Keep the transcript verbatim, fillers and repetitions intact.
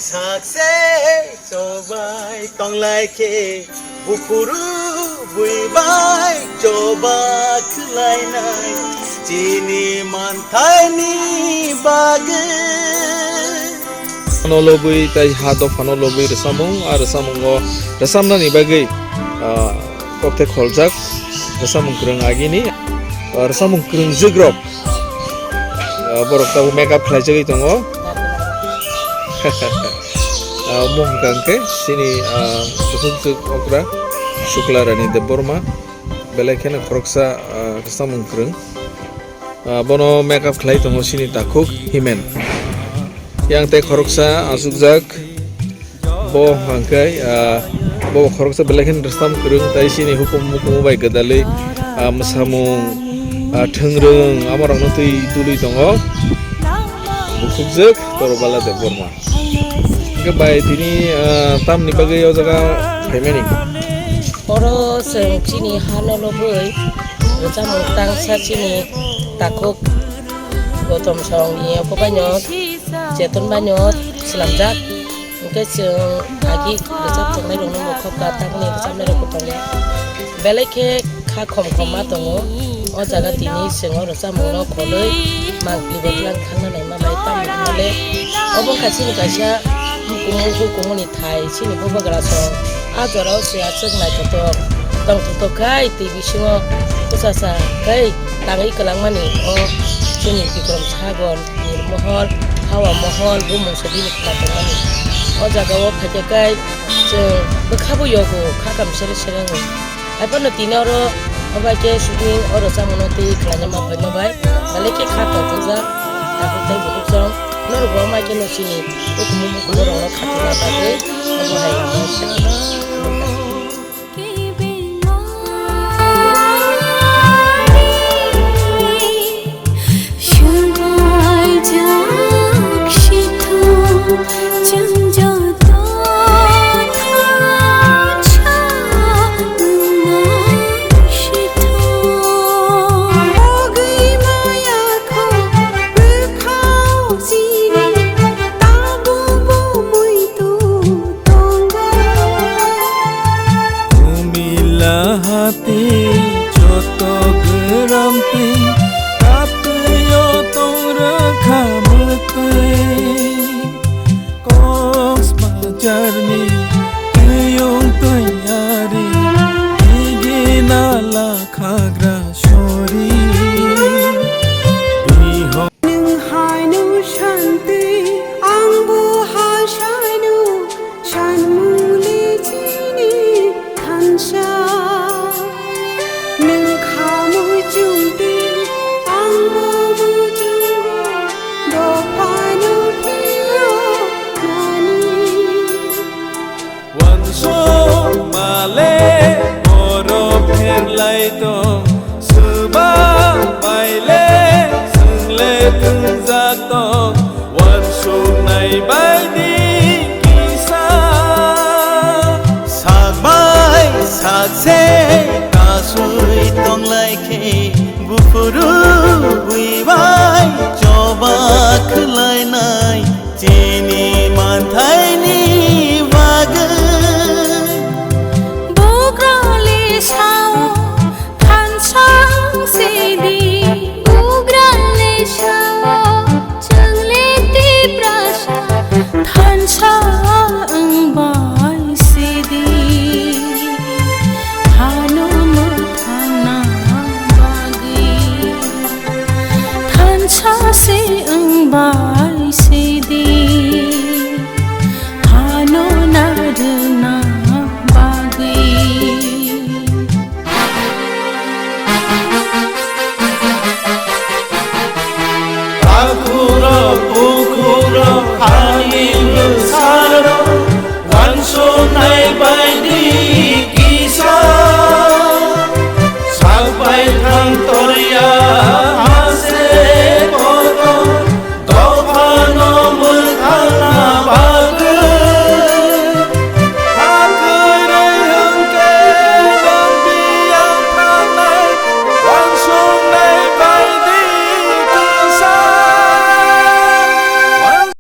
Sakse chobai tonglai khe, buphuru bui bai choba khwlainai, chini manthaini bagwi. Ano lobwi tai ha dophano lobwi rwsamung, a rwsamungo rwsamnani bagwi, ah, kokthai kholjak rwsamung kwrwng agini, ah, rwsamung kwrwngjukrok. Ah, borok tabuk makeup khlaijagwi tongo. Ah, omo hwnkha hwnkhe chini, ah, bukhukjwk okra Shukla Rani Debbarma, belai kheno khoroksa, ah, rwchapmung kwrwng. Ah, bono makeup khlai tongo chini takhuk Himen. Yang tei khoroksa achukjak. Bo hwnkha khe, ah, bo khoroksa belai kheno rwchapmung kwrwng, tei chini hukumu mukumu bai gwdalwi, ah, mwsamung, ah, thwngrwng, amorokno twi tubui tongo. Bukhukjwk Torobala Debbarma. Hwnkhe bai tini, ah, tamni bagwi o jaga phaimani? Oro chwng chini hano lobwi rwchapmung tangsa chini takhuk Gautam Song ni oko baino Cheton baino swnamjak. Hwnkhe chwng agi rwchap tongnai rokno mokol ka tamni rwchapnai rok bo tongo. Belai khe kha khom khom ma tongo. O jaga tini chwng o rwchapmung no kholwi mangpili bo twlang thangna naima bai tamni hwnmale. Obo wngkha chini kaisa hukumu hukumu ni thai chini bubagra song. A jora o se aswk naithothok tongthoktok khai twi bisingo bwsasa khai tangwi kwlangmani o chini Bikram Sagon. Nirmohor, Hawa Mohor, bumung se bini khna tongmani. O jaga o phaikhe kai chwng bwkha bo yogo, kha kam sere sere wngo. Haiphano tini oro obai khe shooting oro chamungno twi khlaina ma phaima bai, belai khe kha tongthokjak, takhuk tei bukhuk chwng. Norok bo amai khe no chini bukumu bukumu rokno khatungna bagwi obo hai. Kumila hati joto geram twi, taptwi o tong rwkha mwtwi. Kok Bajar ni tiyung twi ari, digi nala khagra sori. Biho Nwng haino santwi, ang bo hasaino, sanmungni chini thansa. Nwng kha muchungtwi, ang bo muchungo, dophano phiyo nani. Wansuk male borok pherlai tong, swbang baile chwngle thwngjak tong, wansuknai bai di kisa. Sak bai sak se kasui tonglai khe, buphuru bui bai choba khwlainai. Chini manthaini bagwi. Bugrali sao thansa sidi. Bugrali sao chwngle Tiprasa thansa wngba.